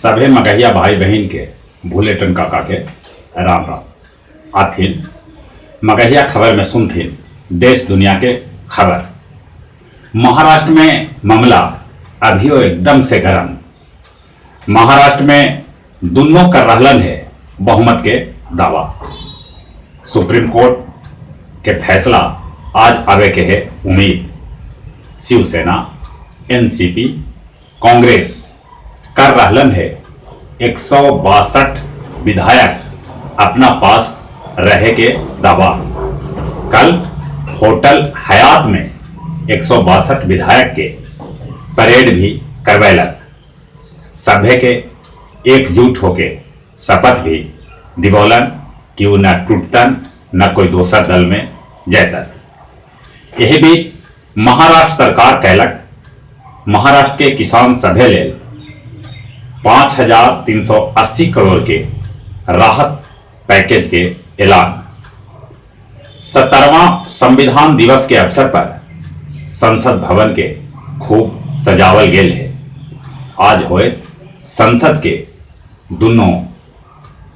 सभे मगहिया भाई बहिन के भूलेटन काका के राम राम। आथिन मगहिया खबर में सुनथिन देश दुनिया के खबर। महाराष्ट्र में मामला अभियो एकदम से गरम। महाराष्ट्र में दुनों कर रहलन है बहुमत के दावा। सुप्रीम कोर्ट के फैसला आज आवे के है उम्मीद। शिवसेना, एनसीपी, कांग्रेस कर रहलन है 162 विधायक अपना पास रहे के दावा। कल होटल हयात में 162 विधायक के परेड भी करवैलक। सभे के एकजुट होके शपथ भी दिवौलन कि वो न टूटतन न कोई दोसर दल में जैतन। यही बीच महाराष्ट्र सरकार कैलक महाराष्ट्र के किसान सभे लेल 5,380 करोड़ के राहत पैकेज के ऐलान। 70वां संविधान दिवस के अवसर पर संसद भवन के खूब सजावल गेल है। आज होए संसद के दोनों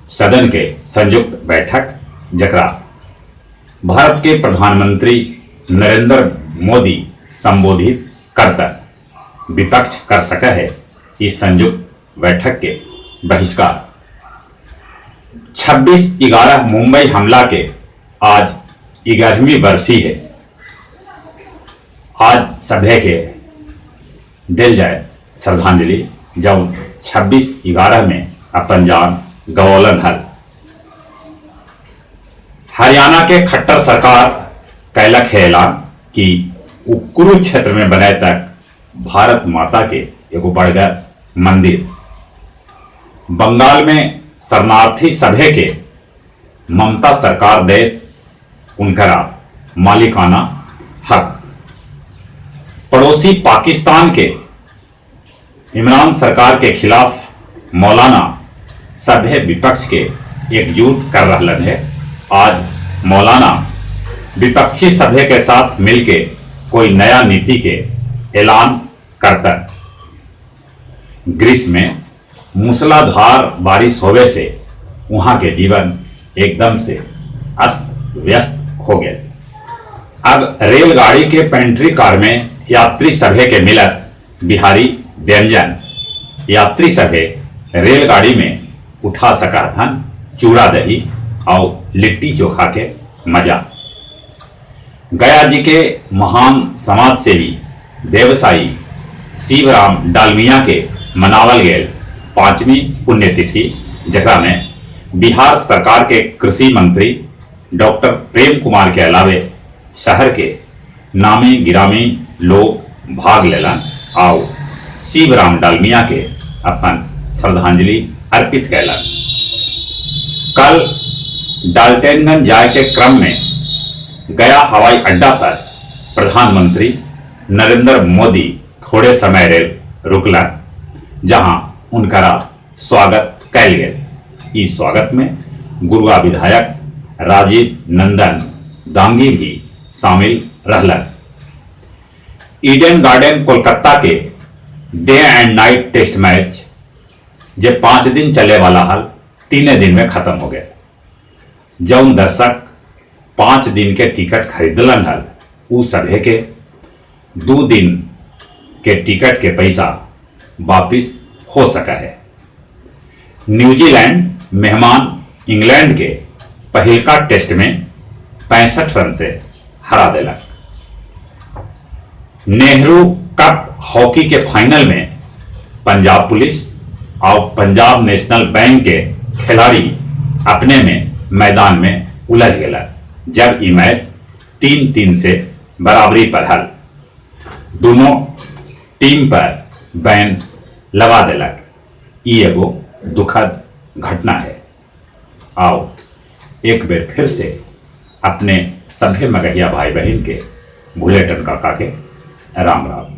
सदन के संयुक्त बैठक, जकरा भारत के प्रधानमंत्री नरेंद्र मोदी संबोधित करता। विपक्ष कर सके है इस संयुक्त बैठक के बहिष्कार। 26/11 मुंबई हमला के आज 11वीं बरसी है। आज सभे के दिल जाए श्रद्धांजलि जब 26/11 में अपन जान गवौलन हल। हरियाणा के खट्टर सरकार कैलक है ऐलान कि उ कुरुक्षेत्र में बनाए तक भारत माता के एगो बड़गर मंदिर। बंगाल में शरणार्थी सभे के ममता सरकार दे उनकरा मालिकाना हक। पड़ोसी पाकिस्तान के इमरान सरकार के खिलाफ मौलाना सभे विपक्ष के एकजुट कर रहलन है। आज मौलाना विपक्षी सभे के साथ मिलके कोई नया नीति के ऐलान करता। ग्रीस में मूसलाधार बारिश होवे से वहां के जीवन एकदम से अस्त व्यस्त हो गए। अब रेलगाड़ी के पेंट्री कार में यात्री सभे के मिलत बिहारी व्यंजन। यात्री सभे रेलगाड़ी में उठा सका थन चूड़ा दही और लिट्टी चोखा के मजा। गया जी के महान समाज सेवी व्यवसायी शिवराम डालमिया के मनावल गेल 5वीं पुण्यतिथि, जकरा में बिहार सरकार के कृषि मंत्री डॉक्टर प्रेम कुमार के अलावे शहर के नामी गिरामी लोग भाग लेलन आउ शिवराम डालमिया के अपन श्रद्धांजलि अर्पित कैलन। कल डाल्टनगंज जाए के क्रम में गया हवाई अड्डा पर प्रधानमंत्री नरेंद्र मोदी थोड़े समय रेल रुकलन, जहां उनकरा स्वागत कैल गेल। इस स्वागत में गुरुआ विधायक राजीव नंदन दांगी भी शामिल रहलन। ईडन गार्डन कोलकाता के day and night test match जे 5 दिन चले वाला हल 3 दिन में खत्म हो गए। जौन दर्शक 5 दिन के टिकट खरीदलन हल उ सभे के 2 दिन के टिकट के पैसा वापिस हो सका है। न्यूजीलैंड मेहमान इंग्लैंड के पहिलका टेस्ट में 65 रन से हरा देलक। नेहरू कप हॉकी के फाइनल में पंजाब पुलिस और पंजाब नेशनल बैंक के खिलाड़ी अपने में मैदान में उलझ गए, जब ई मैच 3-3 से बराबरी पर हल। दोनों टीम पर बैन लगा देलक। ई एगो दुखद घटना है। आओ एक बेर फिर से अपने सभे मगहिया भाई बहन के भूलेटन काका के राम राम।